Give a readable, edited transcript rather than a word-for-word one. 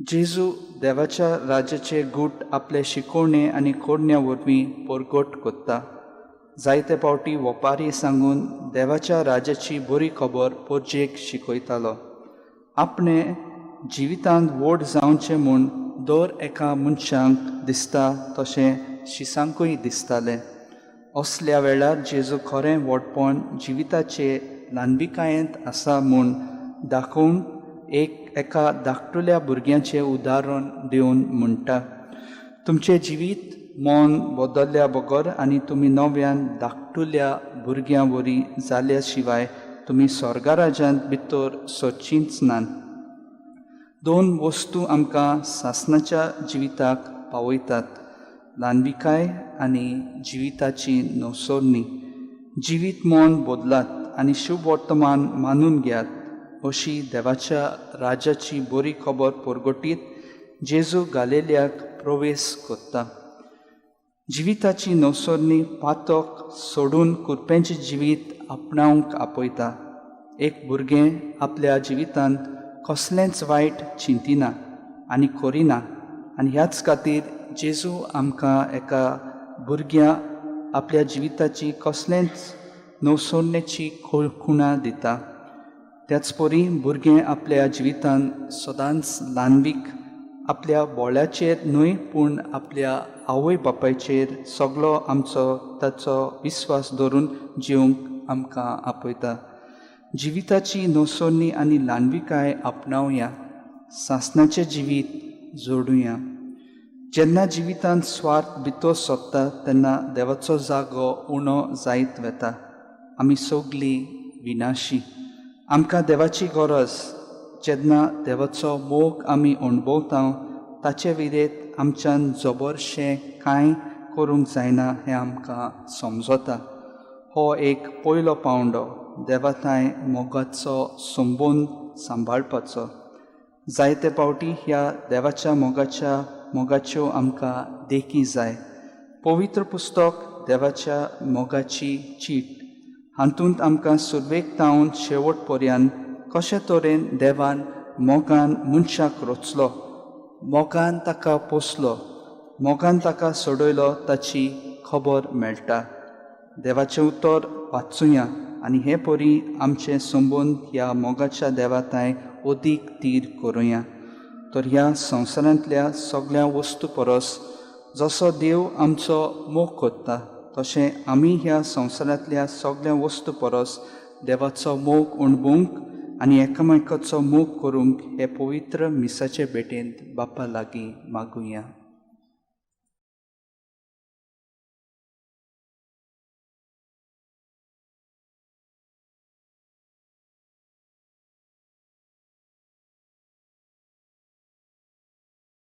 जेजू देवाच्या राज्याचे गूट आपले शिकोवणे आनी कोरण्या वरवीं परगट कोत्ता. जायते फावटी वपारी सांगून देवाच्या राज्याची बरी खबर पोरजेक शिकयतालो. आपणे जिवितांत व्हड जावचें म्हूण दर एका मनशांक दिसता तशें शिसांकूय दिसतालें. असल्या वेळार जेजू खरें व्हडपण जिविताचे ल्हानविकायेंत आसा म्हूण दाखोवन एक एका धाकटुल्या भुरग्यांचें उदाहरण दिवन म्हणटा, तुमचें जिवीत मन बदल्ल्या बगर आनी तुमी नव्यान धाकटुल्या भुरग्यां वरी जाल्या शिवाय तुमी स्वर्गराज्यांत भितर सरचींच नात. दोन वस्तू आमकां सासणाच्या जिविताक पावयतात, ल्हानविकाय आनी जिविताची नवसरणी. जिवीत मन बदलात आनी शुभ वर्तमान मानून घेयात अशी देवाच्या राज्याची बरी खबर परगटीत जेजू गालेल्याक प्रवेश करता. जिविताची नवसरणी पातक सोडून कुरप्यांचें जिवीत आपणावंक आपयता. एक भुरगें आपल्या जिवितांत कसलेंच वायट चिंतिना आनी करिना आनी ह्याच खातीर जेजू आमकां एका भुरग्या आपल्या जिविताची कसलेंच नवसरणेची खुणा दिता. त्याच परी भुरगें आपल्या जिवितांत सदांच ल्हानवीक आपल्या बोळ्याचेर न्हय पूण आपल्या आवय बापायचेर सगलो आमचो ताचो विस्वास धरून जिवंक आमकां आपयता. जिविताची नवसरणी आनी ल्हानविकाय आपणावया, सासणाचें जिवीत जोडुया. जेन्ना जिवितांत स्वार्थ भितर सोदता तेन्ना देवाचो जागो उणो जायत वता. आमी सगलीं विनाशी. आमकां देवाची गरज. जेन्ना देवाचो मोग आमी अणभवता ताचे विरेत आमच्यान जबरशें कांय करूंक जायना हें आमकां समजता. हो एक पयलो पांवडो देवाताय मोगाचो संबंद सांबाळपाचो. जायते फावटी ह्या देवाच्या मोगाच्या मोगाच्यो आमकां देखी जाय. पवित्र पुस्तक देवाच्या मोगाची चीट हातूंत आमकां सुरवेक तावन शेवट पर्यंत कशे तरेन देवान मोगान मनशाक रचलो, मोगान ताका पोसलो, मोगान ताका सोडयलो ताची खबर मेळटा. देवाचें उतर वाचुया आनी हे परी आमचे संबंद ह्या मोगाच्या देवाताय अदीक तीर करुया. तर ह्या संवसारांतल्या सगळ्या वस्तू परस जसो देव आमचो मोग करता तशें आमी ह्या संवसारांतल्या सगळ्या वस्तू परस देवाचो मोग अणभवंक आनी एकामेकाचो मोग करूंक हे पवित्र मिसाचे भेटेंत बापा लागीं मागुया.